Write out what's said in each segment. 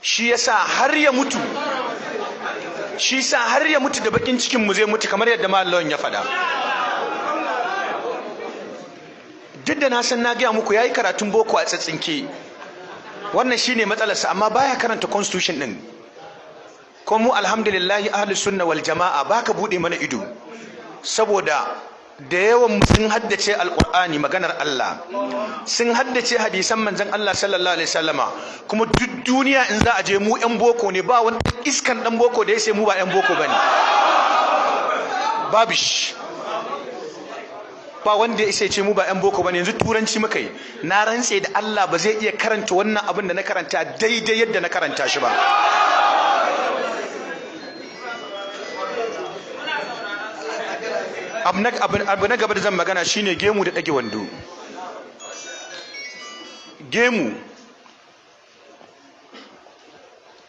Shi yasa har ya mutu, shi sa har ya mutu da bakin cikin mu zai mutu, kamar yadda Malam ya faɗa. Duk da na san na gaya muku yayi karatun boko a tsatsinke, wannan shine matsalarsa, amma baya karanta constitution din. Ko mu, alhamdulillahi, ahlus sunna wal jama'a, baka bude mana ido, saboda da yawan mu sun haddace Alqur'ani, maganar Allah, sun haddace hadisan manzon Allah sallallahu alaihi wasallama. Kuma duk duniya in za a je, mu yan boko ne, ba wani iskan dan boko da ya sai mu ba yan boko bane, babu shi. Ba wanda ya isa ya ce mu ba yan boko bane. Yanzu turanci muka yi, na rantse da Allah ba zai iya karanta wannan abin da na karanta daidai yadda na karanta shi ba. Abu na gaba da zan magana shine gemu da ɗage wando. Gemu,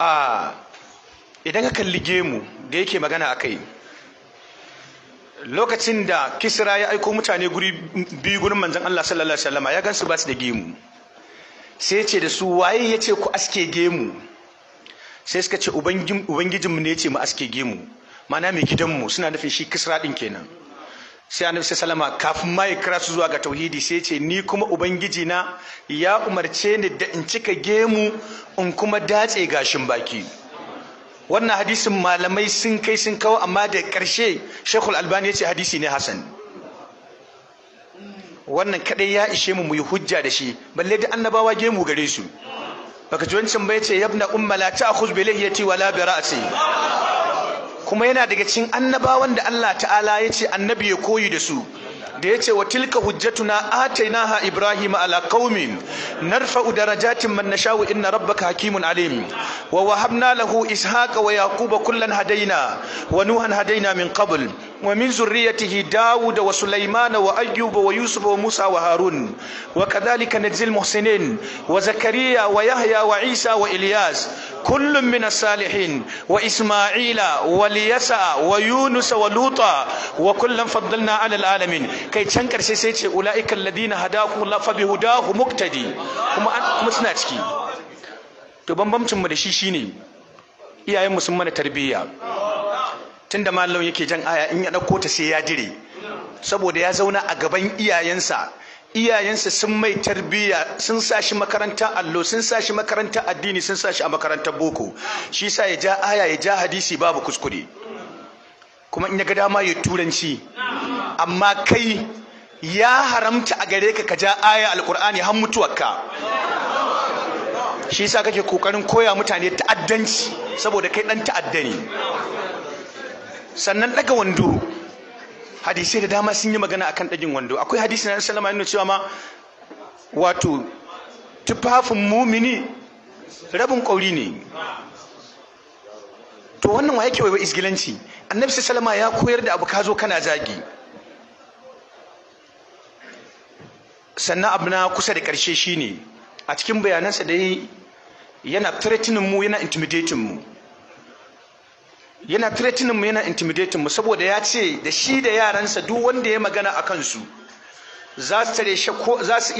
a idan ka kalli gemu da yake magana akai, lokacin da Kisra ya aiko mutane guri biyu gurin manzon Allah sallallahu alaihi wasallama, ya gansu ba su da gemu, sai ya ce da su, "Waye ya ce ku aske gemu?" Sai suka ce, "Ubangijinmu ne ya ce mu aske gemu," ma'ana mai gidanmu, suna nufin shi Kisra din kenan. Sai Annabi sallama, kafin ma ya kira su zuwa ga tauhidi, sai ce, "Ni kuma ubangiji na ya umarce ni da in cika gemu, in kuma datse gashin baki." Wannan hadisin malamai sun kai sun kawo, amma da ƙarshe Sheikhul Albani ya ce hadisi ne hasan. Wannan kadai ya ishe mu yi hujja da shi, balle da annabawa gemu gare su. Baka ji wancan bai ce, "Yabna umma, la ta'khudh bi lihiyati wala bi ra'si"? Kuma yana daga cikin annabawan da Allah ta'ala ya ce annabi ya koyi da su, da ya ce, "Wa tilka hujjatuna atainaha Ibrahim ala qaumin, narfa'u darajatin man nasha'u, inna rabbaka hakimun alim. Wa wahabna lahu Ishaqa wa Yaquba, kullan hadaina, wa Nuhan hadaina min qabl, wa min zurriyyatihi Dawud wa Sulaiman wa Ayyub wa Yusuf wa Musa wa Harun, wa kadhalika najzil muhsinin, wa Zakariya wa Yahya wa Isa wa Ilyas, kullun min as-salihin, wa Isma'ila wa Liyasa wa Yunus wa Luta, wa kullan faddalna ala al-alamin." Kai, can karshe sai ce, "Ulaika alladhina hadakum Allah, fa bihudahu muqtadi." Kuma suna ciki. To, bambamcin mu da shi shine iyayen mu sun mana tarbiyya. Tunda mallam yake jan aya, in ya dauko ta sai ya dire, saboda ya zauna a gaban iyayensa. Iyayensa sun mai tarbiyya, sun sa shi makarantar allo, sun sa shi makarantar addini, sun sa shi a makarantar boko. Shi sa ya ja aya, ya ja hadisi, babu kuskure. Kuma in ya ga dama ya turanci. Amma kai ya haramta a gare ka ka ja aya Alkur'ani har mutuwarka. Shi yasa kake kokarin koya mutane ta'addanci, saboda kai dan ta'adda ne. Sannan daga wando, hadisai da dama sun yi magana akan dagin wando. Akwai hadisi na sallama yana cewa ma, wato tufafin mumini rabin kauri ne. To, wannan wa yake waiwa isgilanci? Annabi sallama ya koyar da abu, ka zo kana zagi. Sannan abu na kusa da ƙarshe shine, a cikin bayanansa da yana threatening mu, yana intimidating mu, yana threatening mu, yana intimidating mu, saboda ya ce da shi da yaransa, duk wanda ya magana a kansu za su tare shi ko za su